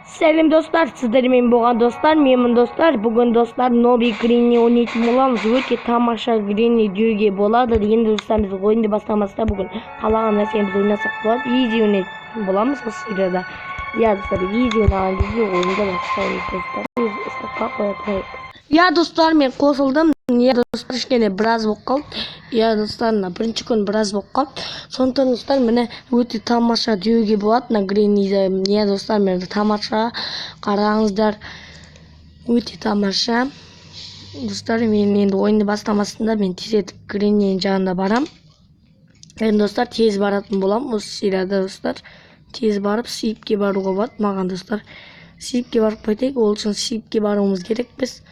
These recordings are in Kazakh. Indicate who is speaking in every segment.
Speaker 1: Сәлем достар, сіздермен болған достар, менмін достар. Бүгін достар Новый Гренни ойнайтын боламыз. Өте тамаша Гренни деуге болады. Енді достар біз ойынды бастамаста бүгін қалаған нәрсемізді ойнасақ болады. Изи ойнайтын боламыз осы серияда. Иә достар, изи ойнаған кезде ойынды бастаймыз достар. Ыстыққа қоя тұрайық. Иә достар, мен қосылдым. Иә достар, кішкене біраз болып қалды. Иә достар, мына бірінші күн біраз болып қалды. Сондықтан достар, міне өте тамаша деуге болады мына Гренниді. Иә достар, міне тамаша, қараңыздар, өте тамаша. Достар, мен енді ойынды бастамасында мен тездетіп Греннидің жанына барам. Енді достар, тез баратын боламын осы серияда достар. Тез барып сейфке баруға болады маған достар. Сейфке барып қайтайық, ол үшін сейфке баруымыз керек біз.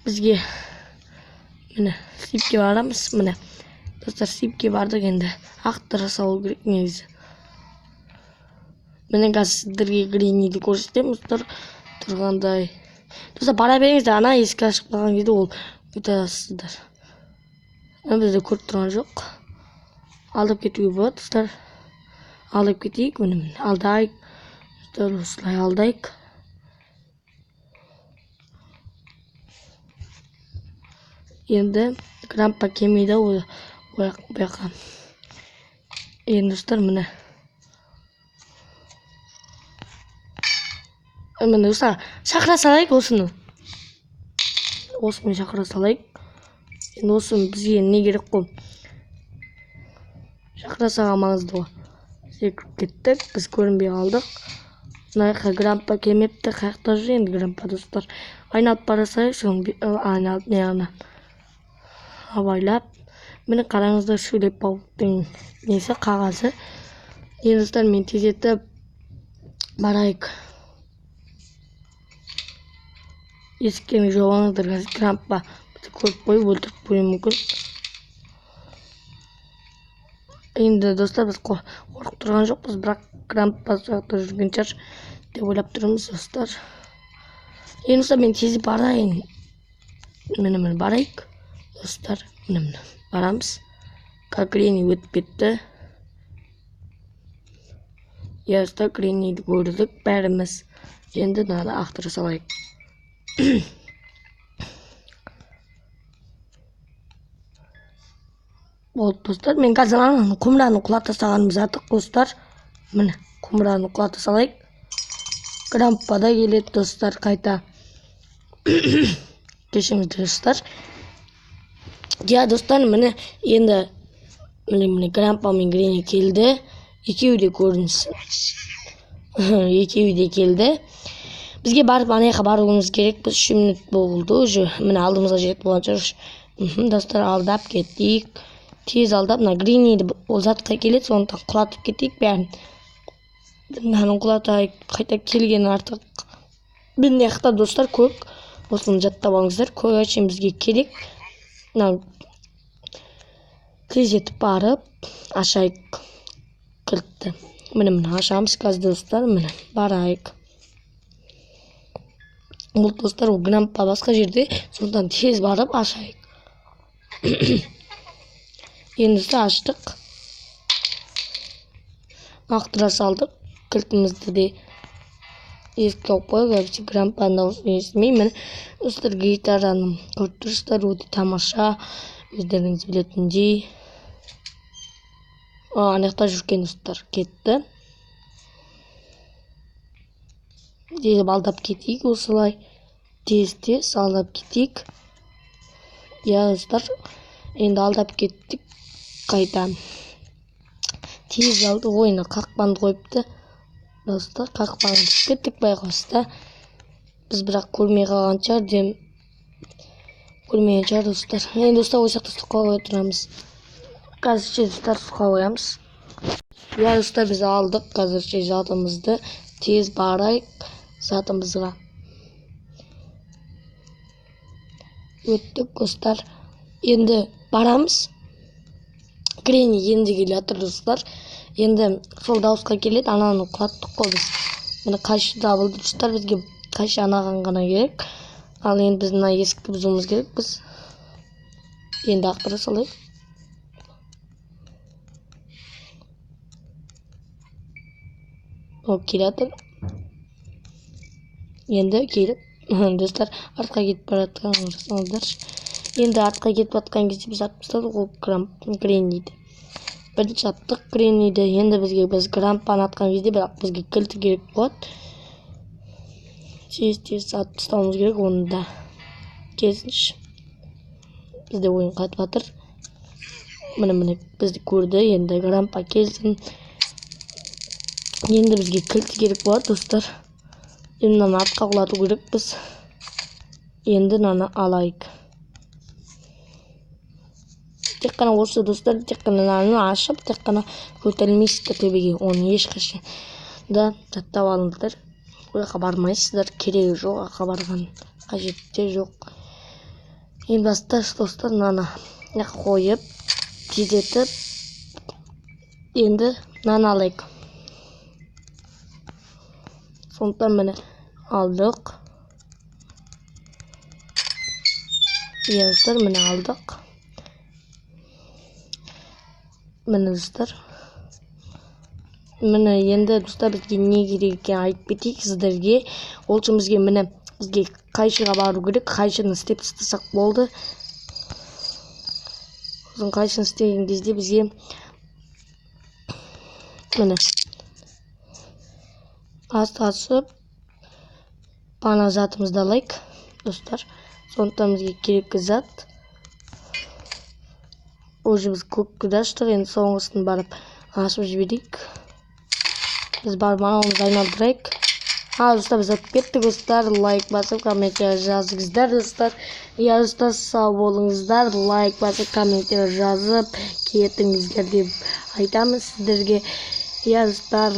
Speaker 1: Бізге міне сейфке барамыз, міне достар сейфке бардық, енді ақтыра салу керек негізі. Міне қазір сіздерге Гренниді көрсетемін достар, тұрғандай. Достар бара беріңіздер, ана есік ашып қалған кезде ол өте аласыздар. Бізді көріп тұрған жоқ. Алдап кетуге болады достар. Алдап кетейік, міне міне алдайық. Достар осылай алдайық. Енді грампа келмейді ол бұяққа. Енді достар міне. Міне достар шақыра салайық осыны. Осымен шақыра салайық. Енді осы бізге не керек қой? Шақыра салған маңызды ғой. Секіріп кеттік, біз көрінбей қалдық. Мына жаққа грампа келмепті, қаяқта жүр енді грампа достар. Айналып бара салайық, соны айналып не ана. Абайлап. Міне қараңыздар, сөйлеп пауктың несі қағазы. Енді достар мен тездетіп барайық. Есікке жоғалыңыздар, қазір грампа бізді көріп қойып өлтіріп қоюы мүмкін. Енді достар біз қорқып тұрған жоқпыз, бірақ грампа жақта жүрген шығар деп ойлап тұрмыз достар. Енді достар мен тез барайын. Міне міне барайық. Достар, міне міне барамыз. Как Гренни өтіп кетті. Иә достар, Гренниді көрдік бәріміз. Енді мынаны ақтыра салайық. Болды достар, мен қазір ананы құмыраны құлата салғанымыз артық достар. Міне құмыраны құлата салайық. Грампа да келеді достар қайта. Кешіріңіздер достар. Иә достар, міне енді міне міне грампа мен Гренни келді. Екеуі де көрінсін. Екеуі де келді. Бізге барып ана жаққа баруымыз керек. Біз 3 минут болды уже. Міне алдымызға жетіп болған шығар. Достар алдап кетейік. Тез алдап, мына Гренниді ол затқа келеді, сондықтан құлатып кетейік бәрін. Мынаны құлатайық, қайта келген артық. Мына жақта достар көк. Осыны жаттап алыңыздар. Көк әшейін бізге керек. Мына тездетіп барып ашайық кілтті. Міне міне ашамыз қазір достар, міне барайық. Бұл достар ол грампа басқа жерде, сондықтан тез барып ашайық. Енді достар аштық. Ақтыра салдық кілтімізді де. Есікке қойып қояйық, әйтпесе грампаның дауысын естімеймін. Достар гитараны көріп тұрсыздар, өте тамаша, өздеріңіз білетіндей. Ана жақта жүрген достар кетті. Тез алдап кетейік осылай. Тез-тез алдап кетейік. Иә достар, енді алдап кеттік қайта. Тез алды, ойына қақпанды қойыпты. Достар, қақпанға түсіп кеттік байқаусызда. Біз бірақ көрмей қалған шығар, дем көрмеген шығар достар. Енді достар осы жақта сұққа қоя тұрамыз. Қазірше достар сұққа қоямыз. Иә достар, біз алдық қазірше затымызды. Тез барайық затымызға. Өттік достар. Енді барамыз. Гренни енді келе жатыр достар. Енді сол дауысқа келеді, ананы құлаттық қой біз. Міне қайшы табылды достар, бізге қайшы анаған ғана керек. Ал енді біз мына есікті бұзуымыз керек біз. Енді ақтыра салайық. Ол келе жатыр. Енді келіп достар артқа кетіп бара жатқан жасаңыздаршы. Енді артқа кетіп жатқан кезде біз атып тастадық ол Гренниді. Бірінші аттық Гренниді. Енді бізге біз Грандпаны атқан кезде бірақ бізге кілт керек болады. Тез-тез атып тастауымыз керек оны да. Келсінші. Бізде ойын қатып жатыр. Міне бізді көрді. Енді Грандпа келсін. Енді бізге кілт керек болады достар. Енді мынаны артқа құлату керекпіз. Енді мынаны алайық. Тек қана осы достар, тек қана мынаны ашып, тек қана көтерілмейсіздер төбеге. Оны ешқашан да жаттап алыңыздар. Ол жаққа бармайсыздар, керегі жоқ, жаққа барған қажеті де жоқ. Енді басташ достар, мынаны жаққа қойып, тездетіп, енді мынаны алайық. Сондықтан міне алдық. Иә достар, міне алдық. Міне достар. Міне енді достар бізге не керек екенін айтып кетейік сіздерге. Ол үшін бізге міне бізге қайшыға бару керек. Қайшыны істеп тастасақ болды. Сосын қайшыны істеген кезде бізге міне асып бана затымызды алайық достар. Сондықтан бізге керекті зат уже біз көкті аштық. Енді соңғысын барып ашып жіберейік. Біз барып анауымызды айналдырайық. Достар, біз өтіп кеттік достар. Лайк басып комментарий жазыңыздар достар. Иә достар, сау болыңыздар. Лайк басып комментарий жазып кетіңіздер деп айтамын сіздерге. Иә достар,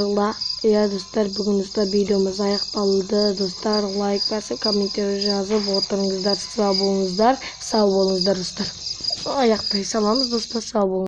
Speaker 1: бүгін достар видеомыз аяқталды достар. Лайк басып комментарий жазып отырыңыздар. Сау болыңыздар. Сау болыңыздар достар. Аяқтай саламыз достар. Сау болыңыздар.